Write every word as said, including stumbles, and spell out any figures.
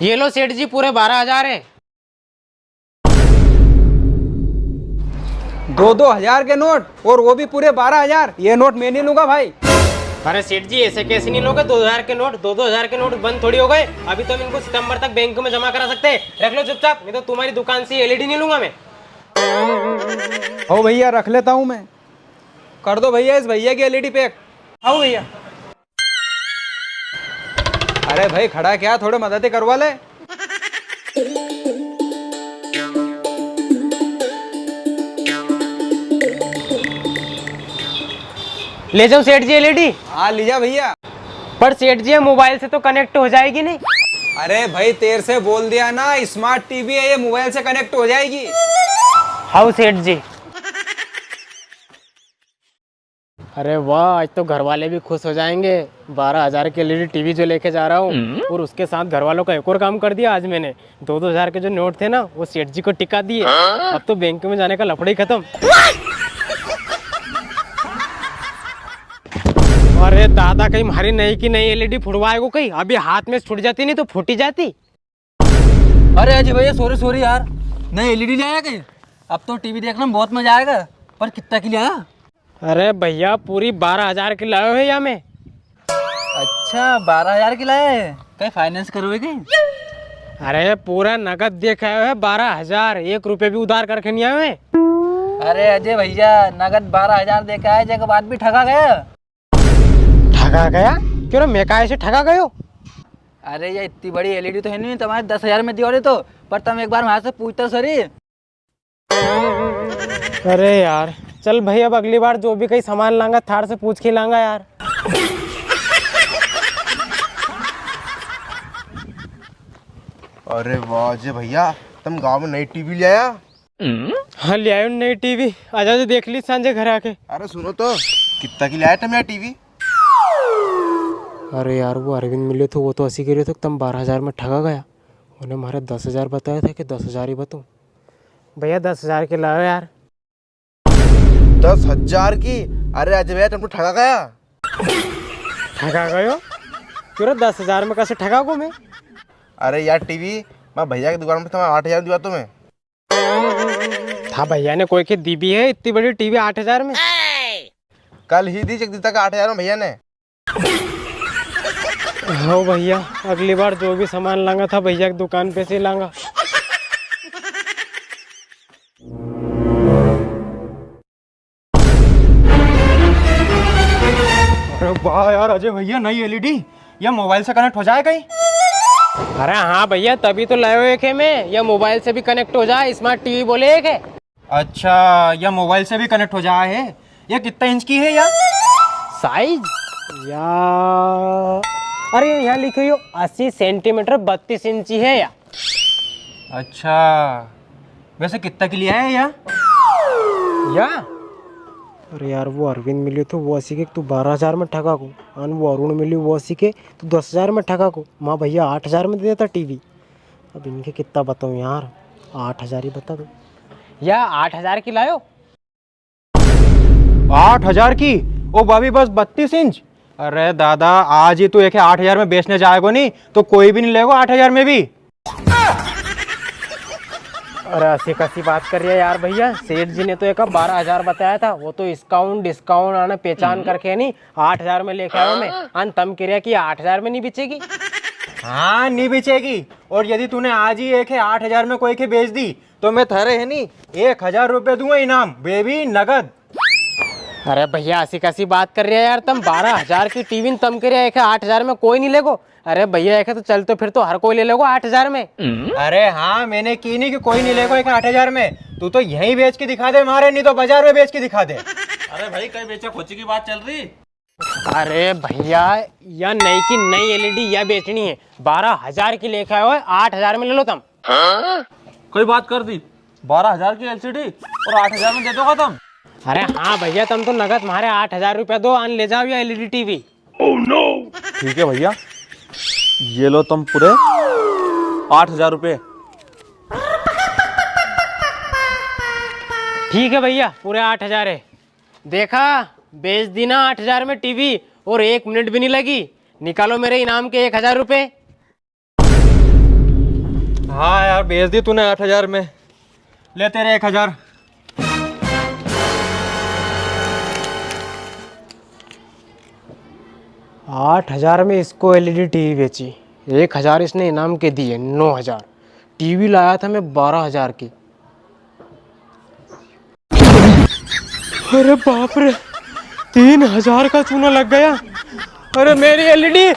ये लो सेठ जी, पूरे बारह हजार है। दो दो हजार के नोट, और वो भी पूरे बारह हजार। ये नोट मैं नहीं लूंगा भाई। अरे सेठ जी, ऐसे कैसे नहीं लोगे? दो हजार के नोट, दो दो हजार के नोट बंद थोड़ी हो गए। अभी तो हम इनको सितंबर तक बैंक में जमा करा सकते हैं। रख लो चुपचाप, नहीं तो तुम्हारी दुकान से एलईडी नहीं लूंगा मैं। हो भैया, रख लेता हूँ मैं। कर दो भैया इस भैया की एलईडी पैक। आओ भैया। अरे भाई, खड़ा क्या, थोड़े मदद ही करवा ले। ले जाओ सेठ जी एलईडी। हाँ, ले जा भैया। पर सेठ जी, ये मोबाइल से तो कनेक्ट हो जाएगी नहीं? अरे भाई, तेरे से बोल दिया ना, स्मार्ट टीवी है, ये मोबाइल से कनेक्ट हो जाएगी। हाँ सेठ जी। अरे वाह, आज तो घर वाले भी खुश हो जाएंगे। बारह हजार की एलईडी टीवी जो लेके जा रहा हूँ, और उसके साथ घर वालों का एक और काम कर दिया आज मैंने। दो दो हजार के जो नोट थे ना, वो सेठ जी को टिका दिए। अब तो बैंक में जाने का लफड़ा ही खत्म। अरे दादा, कहीं म्हारी नई की नई एलईडी फुड़वाएगो कहीं? अभी हाथ में छूट जाती नहीं तो फूटी जाती। अरे अजय भैया, सॉरी सॉरी यार, नई एलईडी लाया कहीं? अब तो टीवी देखने में बहुत मजा आएगा। पर कितना की लाया? अरे भैया, पूरी बारह हजार की लायो है या मैं। अच्छा, बारह हजार की लाया है? कहीं फाइनेंस करो है कहीं? अरे पूरा नगद दे के आयो है, बारह हजार, एक रुपये भी उधार करके नहीं आयो है। अरे अजय भैया, नगद बारह हजार दे के आया, जेके बाद भी ठगा गया। ठगा गया? क्यों रे, मैं काय से ठगा गयो? अरे, ये इतनी बड़ी एलईडी तो है नहीं, तुम्हारे दस हजार में दिवा देतो, पर तुम एक बार वहां से पूछता सरी। अरे यार, चल भाई, अब अगली बार जो भी कहीं सामान लांगा, थार से पूछ के लांगा यार। अरे वाह अजय भैया, तुम गांव में नई टीवी ले आया? हाँ, ले आयो नई टीवी। आजा तो देख ली सांझे घर आके। अरे सुनो तो, कितना की ले आया तुम यार टीवी? अरे यार, वो अरविंद मिले थे, वो तो असी कह रहे थे, तुम बारह हजार में ठगा गया। उन्हें मारे दस हजार बताया था कि दस हजार ही बताऊं। भैया, दस हजार की लाओ यार। दस हजार की? अरे अजय भैया, तुम तो ठगा गया। ठगा गयो? क्यों रे, दस हजार में कैसे ठगा गो मैं? अरे यार, टीवी मैं भैया की दुकान पे था, मैं आठ हजार में दिवा तुम्हें। था भैया ने कोई के दी भी है इतनी बड़ी टीवी आठ हजार में? कल ही दी, चेक दी तक आठ हजार में भैया ने। हाँ भैया, अगली बार जो भी सामान लांगा था भैया की दुकान पे से ही लांगा। अरे वाह यार अजय भैया, नई एलईडी, ये मोबाइल से कनेक्ट हो जाए कहीं? अरे हाँ भैया, तभी तो लायो एक है मैं, ये मोबाइल से भी कनेक्ट हो जाए, स्मार्ट टीवी बोले एक है। अच्छा, ये मोबाइल से भी कनेक्ट हो जाए है। ये कितना इंच की है यार? साइज? या, अरे यहाँ लिखे हो अस्सी सेंटीमीटर बत्तीस इंची है या। अच्छा, वैसे कितना की लिया है या? या? अरे यार, वो अरविंद मिल्यो थो, वो असी के तू बारह हजार में ठगा को, अन वो अरुण मिल्यो, वो असी के तू दस हजार में ठगा को। माँ भैया आठ हजार में दे देता टीवी। अब इनके कितना बताऊँ यार, आठ हजार ही बता दो। या आठ हजार की लायो? आठ हजार की? ओ भाभी, बस बत्तीस इंच। अरे दादा, आज ही तू एक आठ हजार में बेचने जाएगो नी, तो कोई भी नी लेगो आठ हजार में भी। अरे असी कसी बात कर रिया है यार भैया, सेठ जी ने तो एक बारह हजार बताया था, वो तो discount discount आने पहचान करके नी आठ हजार में लेके आयो मैं। अन तम कह रिया कि आठ हजार में नी बिचेगी। हाँ, नी बिचेगी। और यदि तूने आज ही एक है आठ हजार में कोई के बेच दी, तो मैं थारे है नी एक हजार रुपए दूंगा इनाम, वे भी नगद। अरे भैया, असी कसी बात कर रिया है यार तम? बारह हजार की टीवी न तम कह रिया एक आठ हजार में कोई नी लेगो। अरे भैया, एक तो चल तो फिर तो हर कोई ले लेगो आठ हजार में। अरे हाँ, मैंने की नी कि कोई नी लेगो एक आठ हजार में। तू तो यहीं बेच के दिखा दे मारे, नी तो बाजार में बेच के दिखा दे। अरे भाई, कई बेचा खोची की बात चल री? अरे भैया, या नई की नई एलईडी या बेचनी है, बारह हजार की लेके आयो है, आठ हजार में ले लो तम। कोई बात कर दी, बारह हजार की एलसीडी और आठ हजार में दे दोगा तम? अरे हाँ भैया, तम तो नगद मारे आठ हजार रुपया दो, अन ले जाओ या एलईडी टीवी। ठीक है भैया, ये लो तम पूरे आठ हजार रुपये। ठीक है भैया, पूरे आठ हजार है। देखा, बेच दी ना आठ हजार में टीवी और एक मिनट भी नी लगी। निकालो मेरे इनाम के एक हजार रुपये। बेच दी तूने आठ हजार में, ले तेरे एक हजार। आठ हजार में इसको एलईडी टीवी बेची, एक हजार इसने इनाम के दिए, नौ हजार। टीवी लाया था मैं बारह हजार की। अरे बाप रे, तीन हजार का चूना लग गया। अरे मेरी एलईडी।